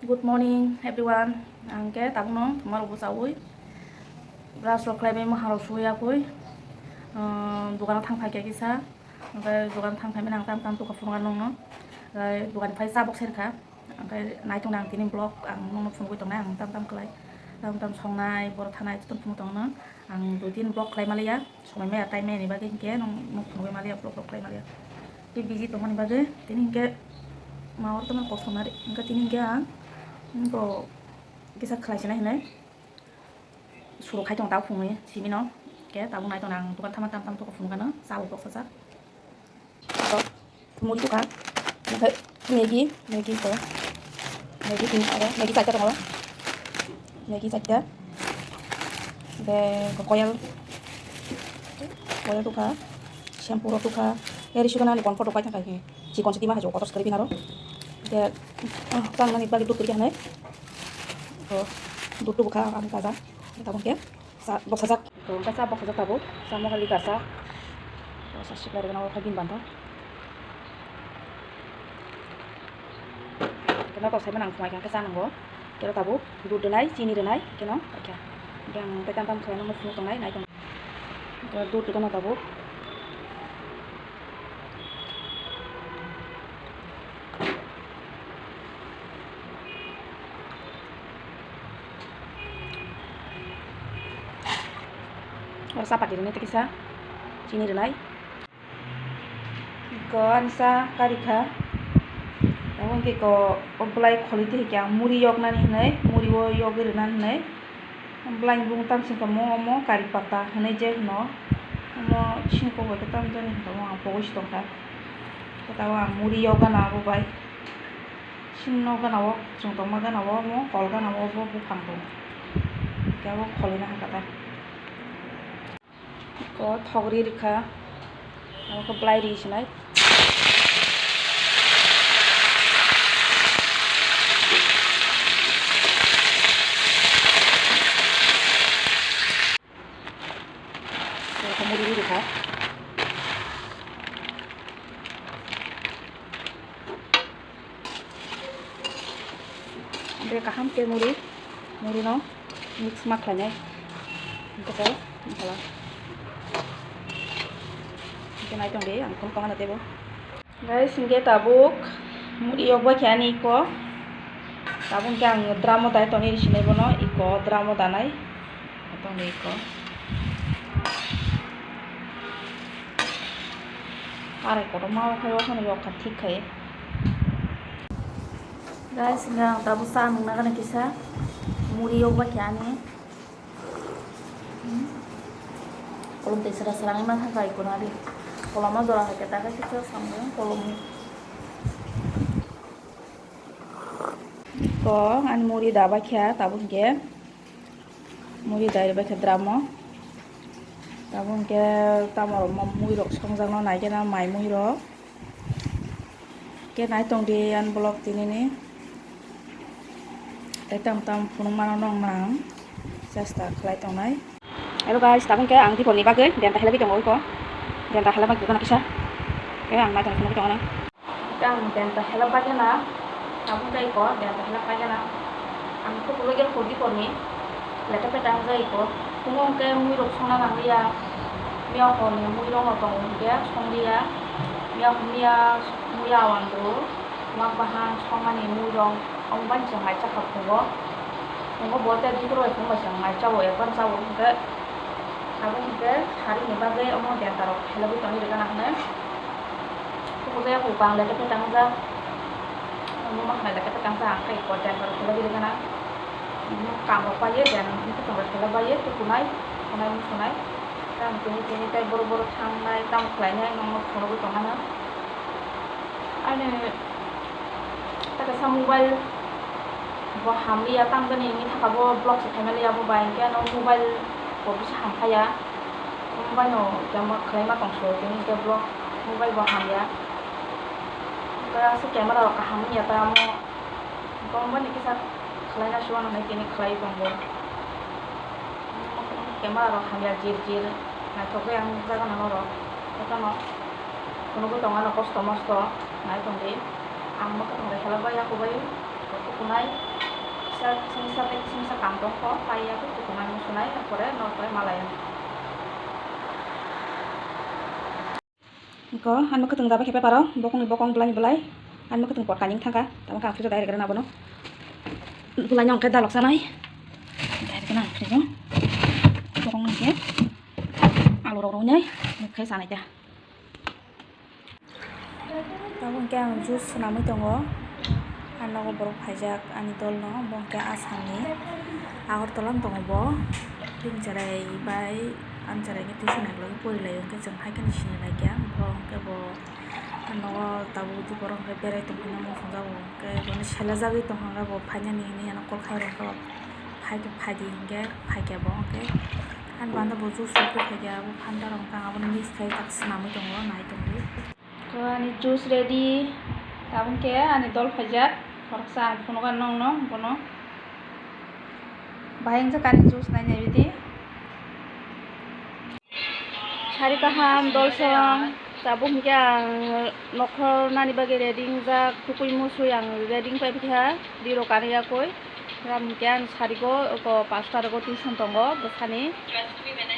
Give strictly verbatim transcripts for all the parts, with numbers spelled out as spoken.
Good morning everyone. Ang khe tabukno thwngmarok bwchaui brush rok khlaiwi mwkhang rok suya kwi, ah, dukano thang phaikha kisa. Hwnkhe dukano thang phaimani ang tam tam tukha phunukha nokno. Hwnkhe dukani phai chabok serkha. Hwnkhe naitok ang tini vlog ang nokno phunugwi tongnai, ang tam tam khlai, tam tam songnai, borok thanai jotono phunuk tongno. Ang dui tin vlog khlai maliya, somoi maya time maya ni bagwi hinkhe nokno phunugwi maliya, vlog rok khlai maliya. Tei busy tongmani bagwi tini hinkhe ma oro tongmani kosom nari, hwnkhe tini hinkhe ang bo kisa khlai sinai hinwi. Suru khai tong tabo phunui simi no. Ke tabuk nai tong ang dukan thama tam tam toko phunukha no, cha bo boksajak. Muri tukha. Oke, Maggi, Maggi ko. Maggi tin aro, Maggi chaita tongo. Maggi chaita. De ko koyal. Koyal tukha. Shampoo rok tukha. Yari sugana ni kon photo kai thang kai. Chikon chikon ma hajo kotor skri binaro. De, ah, tang nani bagi duk turi hanai. Ko duk duk kha ang kaja. Tabuk ke. Sa, boksajak. Ko, hwnkhe sa boksajak tabuk. Sa mokali gasa. Ko, sa sikla rwgano o kha bini bantha. Keno to saiman ang phunai khe sa nango. Keno tabuk dudh rwnai, chini rwnai, keno, khe. Hwnkhe ang tei tam tam khlai nang phunuk tongnai, nai tong. Ko, dudh rwgano tabuk. O sapati rwni tei kisa chini rwnai. Iko ansa karikha. Abo hwnkhe iko o bwlai kholi twi hwnkhe ang muri yoknani hinwi, muri o yogwi rwnani hinwi. Bwlaini bumung tamsing tongmo omo kari pata hinui je hino. Omo sini kok bai khe tamo jani hinwi tongmo ang pogwi si tongkha. Khe tabuk ang muri yok gana abo bai. Sini nok gana o, chwng tongma gana o, omo kol gana o, obo buphang tongo. Khe abo kholina hakha ta. Ko thok ri rikha. Abo khe bwlai ri sinai. Abo khe muri ri rikha. Hwnkhe kaham khe muri, muri no mix ma khlainai. Hwnkhe tei, hwnkhe nai tong di, ang phone tongmani teibo. Guys, hwnkhe tabuk muri yok bai khe ani iko. Tabuk hwnkhe ang drum o dai tongni ri sinai bono, iko drum o danai. Tong de iko. Arai kotorma o khai o phano yok kha thik khai. Guys, hwnkhe ang tabuk cha nungna gana kisa muri yok bai khe ani. Hmm. Kolom tei sera sera wngma thang kai kuna di. Kolom o jora hai khe ta khe kisa samung kolom. Ko ani muri da bai khe tabuk hwnkhe. Muri dai bai khe drum o. Tabuk hwnkhe tamo rok mui rok songjakno nai khe na mai mui rok. Khe nai tong di ani vlog tini ni. Tei tam tam phunuk mano nong nang chesta khlai tongnai. Hello guys, tabuk hwnkhe ang dipor ni bagwi denta helagwi tongo iko. Denta helagwi tongo kisa. Khe ang nai tong phunugwi tongo na. Ang denta helak bai gana, tabuk tei ko denta helak bai gana. Ang tukulwi gel khudi korni, leta peta ang jai ko. Phungo hwnkhe mui rok songna nangliya, miya horni mui rok no tongo hwnkhe songliya. Miya, miya, miya wandru, mak bahan songmani mui rok, omo bai se mai chakha phungo. Phungo bo tei dikoro bai phungo bai se mai chao, ekbar chao hwnkhe. Abo hwnkhe sari ni bagwi omo denta rok helagwi tongwi rwgana hwnwi. Tukuja ya kok bang lete khe tangjak. Omo ma khnai lete khe tangjak ang khai ko denta rok helagwi rwgana. Omo kam rok paiye den tong rok helagwi tukunai, khwnai muchunai. Tamo tini tini tei borok borok thangnai tamo khlainai nokno phunugwi tongmano. Ani ta kaisa mobile bo hamliya, tamjani wngwi thangkha bo vlog se khaimaliya, bo bai hwnkhe ano mobile bo bisa hamkhaya, mobile no kema khwlaima tongso tini hwnkhe vlog mobile bo hamya, hwnkhe aswk camera rok kaham wngya tamo, hwnkhe mobile ni kisa khwlaina se uanw hinwi tini khwlaiwi tongo. Camera rok hamya jir jir naithokgwi ang nukjagano norok. Jotono phunugwi tongmano kosto mosto nai tongdi. Ang mwkhang rok helak bai yakubai kukunai. Singsa tei singsa kam tongkho, paiya khe kutung ani sunai, pore nokre malai. Ko, ano kwtwng daba khe peparo, bokongni bokong, bwlaini bwlai, ano kwtwng pot kanyang thangkha, tamo khe ang fridge o direct rwna bono. Bwlaino hwnkhe dalok sanai, direct rwna ang fridge o, bokong hwnkhe alu rok rwnai, khe sanai kha. Tabuk hwnkhe ang juice swnamwi tongo. Ang nogo borok phaijak ani dolno, bo hwnkhe Assamni Agartala tongo bo. Bini chwrai bai ani chwrai hwnkhe tuition nailaiwi porilaio, hwnkhe chwng hai kheno sinilaikha. Bo hwnkhe bo ang nogo tabuk borok hwnkhe berai tongphina muchungjago, hwnkhe bono selajagwi tongkha, hwnkhe bo phainani hinwi ano call khai rwkha. Phaikhe phaidi hwnkhe phaikha bo, hwnkhe ani bana bo juice rwkhe phaikha, abo Fanta rok hwnkhe ang abono mix khai tak swnamwi tongo, nai tongdi. To ani juice ready, tabuk khe ani dol phaijak, khoroksa ang phunukha nongno bono. Bahai wngjakha ani juice nainai bidi. Sari kaham, dolsong, tabuk hwnkhe ang nokhor nani bagwi ready wngjak, tukui musui ang ready wngpai bwkha, dirok ani yakui. Ram hwnkhe ang sarigo, oko pasta rogo tuition tongo bwsani.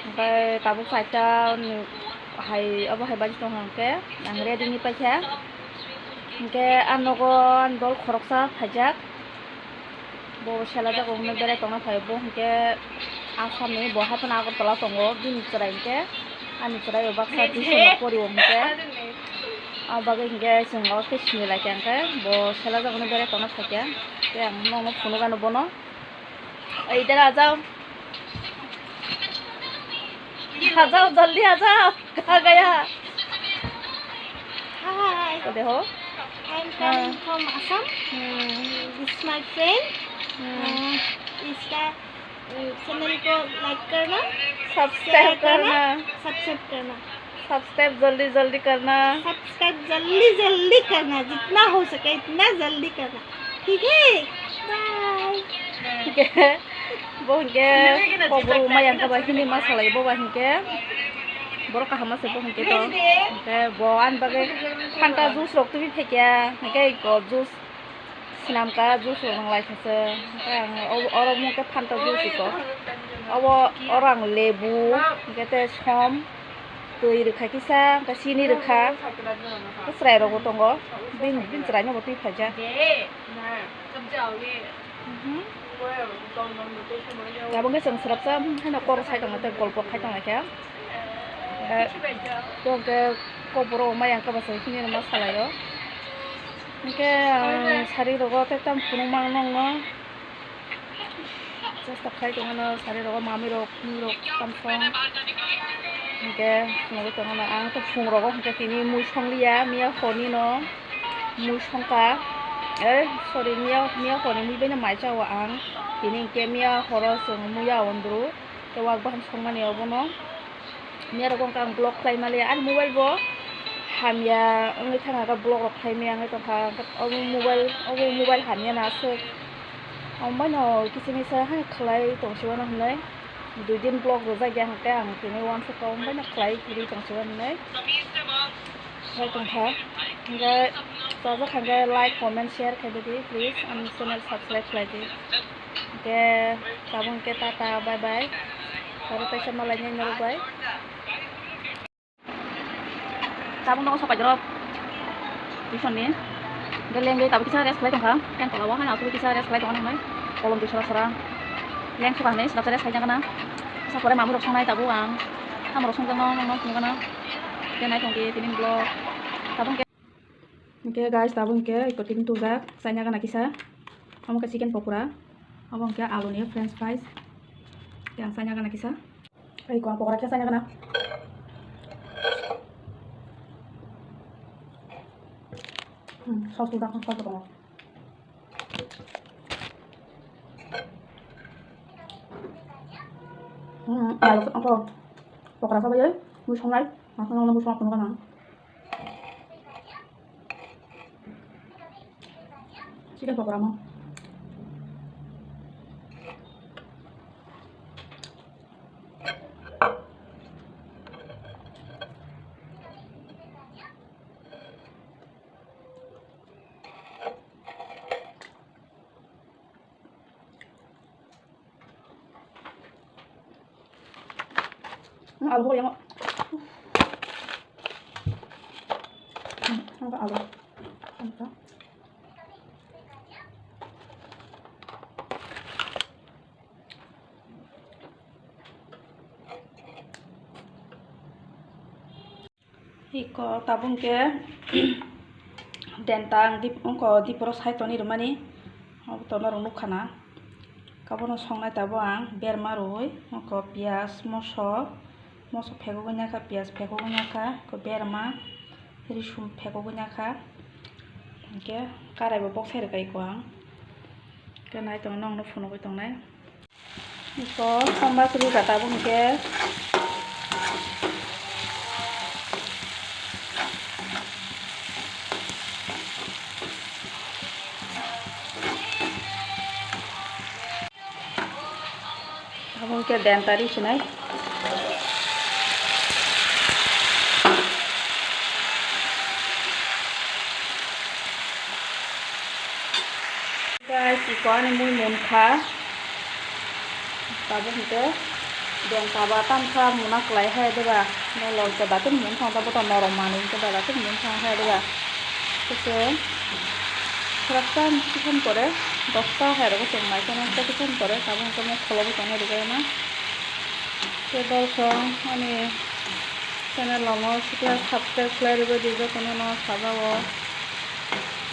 Hwnkhe tabuk chaita ni hai, obo hai baji tongkha hwnkhe ang ready ni paikha. Hwnkhe ang nogo ani dol khoroksa phaijak. Bo selajak hwnwi berai tongna phai, bo hwnkhe Assamni, bo haphano Agartala tongo, bini chwrai hwnkhe ani chwrai o baksa tuition rok porio hwnkhe. Abo bagwi hwnkhe chwng o khe sinilaikha, hwnkhe bo selajak hwnwi berai tongna phaikha. Tei ang nokno phunukgano bono. Idhar aa jao. आ जाओ, जल्दी आ जाओ। आ गया। Hi, देखो। I am coming from Assam. Hmm. This is my friend. Hmm. Uh, इसका, uh, channel को like करना, subscribe करना। Subscribe करना। Subscribe जल्दी जल्दी करना। Subscribe जल्दी जल्दी करना, जितना हो सके इतना जल्दी करना। ठीक है? Bye। Bo hwnkhe kok borok ma yang khe ba hindi ma salai bo ba hwnkhe borok kaham ma se bo hwnkhe to hwnkhe bo ani bagwi Fanta juice rok tubui phaikha hwnkhe eko juice swnamkha, juice rok nang lai kha se hwnkhe ang oro mungkhe Fanta juice eko obo oro ang lebu hwnkhe tei som twi rwkha kisa hwnkhe chini rwkha hwnkhe chwrai rokbo tongo bini chwraino bo twi phaijak. Tabuk khe chwng swrapsa haino kok sai tongma tei golpo khai tonglaikha. Tei hwnkhe kok borok ma yang khe bwsai hwnwi ma salaio. Hwnkhe ang sari rogo tei tamo phunukma nokno chesta khai tongmano sari rogo mamwi rok phunuk rok tamsong. Hwnkhe phunugwi tongmano ang tei phung rogo hwnkhe tini mui songliya miya horni no. Mui songkha, eh, sorry, miya, miya horni mui bai no mai chao ang. Tini hwnkhe miya horo chwng muya ondru, tei wak bahai songmani obono. Miya rok wngkha ang vlog khlai maliya, ani mobile bo hamya wngwi thangkha, vlog rok khlai maya wngwi tongkha, obo mobile, obo mobile hamya na aswk. Omo baino kisa misa hai khlai tongsiwano hinwi, dui din vlog rwjak ya hwnkhe ang tini uansukha, omo baino khlai rwi tongsiwano hinwi. Hai tongkha. Hwnkhe chajak hwnkhe like, comment, share khaidi, please. Ani channel subscribe khlaidi. Hwnkhe tabuk hwnkhe tata, bye bye. Oro teisa malainai norok bai. Tabuk nogo sopai jorok. Tuition ni. Hwnkhe lengwi tabuk kisa rest khlai tongkha. Fan tola o haino asugwi kisa rest khlai tongmani hwnwi. Kolom twi sora sora. Leng sukha hwnwi swrapsa rest khlai jagana. Kisa pore mamwi rok songnai tabuk ang. Tamo rok songjakno nokno phunukgana. Khe naithok di tini vlog. Tabuk khe. Hwnkhe guys, tabuk hwnkhe eko tini tubujak chaina gana kisa. Omo khe chicken pokora. Omo hwnkhe aluni french fries. Khe ang chaina gana kisa. Eko ang pokora khe chaina gana. Hmm, sauce tubujak, sauce tongo. Hmm, alu, apa? Pokora sabai, mui songnai, masa nang mui songna phunukgana. Chicken pokora mo. Alu ho yang. Alu. Iko tabuk khe denta ang dip, ungko diporo side toni rwmani, obo to norok nukha na. Kabono songnai tabuk ang berma rwui, ungko piyaj, moso, moso phekogwi nakha, piyaj phekogwi nakha, iko berma, risum phekogwi nakha. Hinkhe karaibo boksai rwkha iko ang. Hinkhe nai tongo, nokno phunugwi tongnai. Iko sombar chwlwi kha tabuk hinkhe. Abo hinkhe dentari sinai. Guys, iko ani mui munkha. Tabuk hinkhe dentaba tamsa muna kwlai hai diba. Bo lol khe datim mun thang, tabuk to norom manwi hinkhe datim mun thang hai diba. Khe khoroksa kiphilwi pore dosta hai rwgo chwng nai kheno, khe kiphilwi pore tabuk hinkhe mokholobwi tongnai rwgwi ma. Khe dolsong ani channel-o no subscribe khlai rwgwi di, jotono no sajao.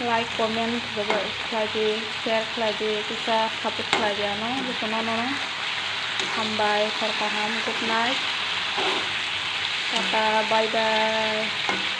Like, comment rwgwi khlai di, share khlai di, kisa support khlai di ano jotono no. Hambai, hor kaham, good night. Tata, bye bye.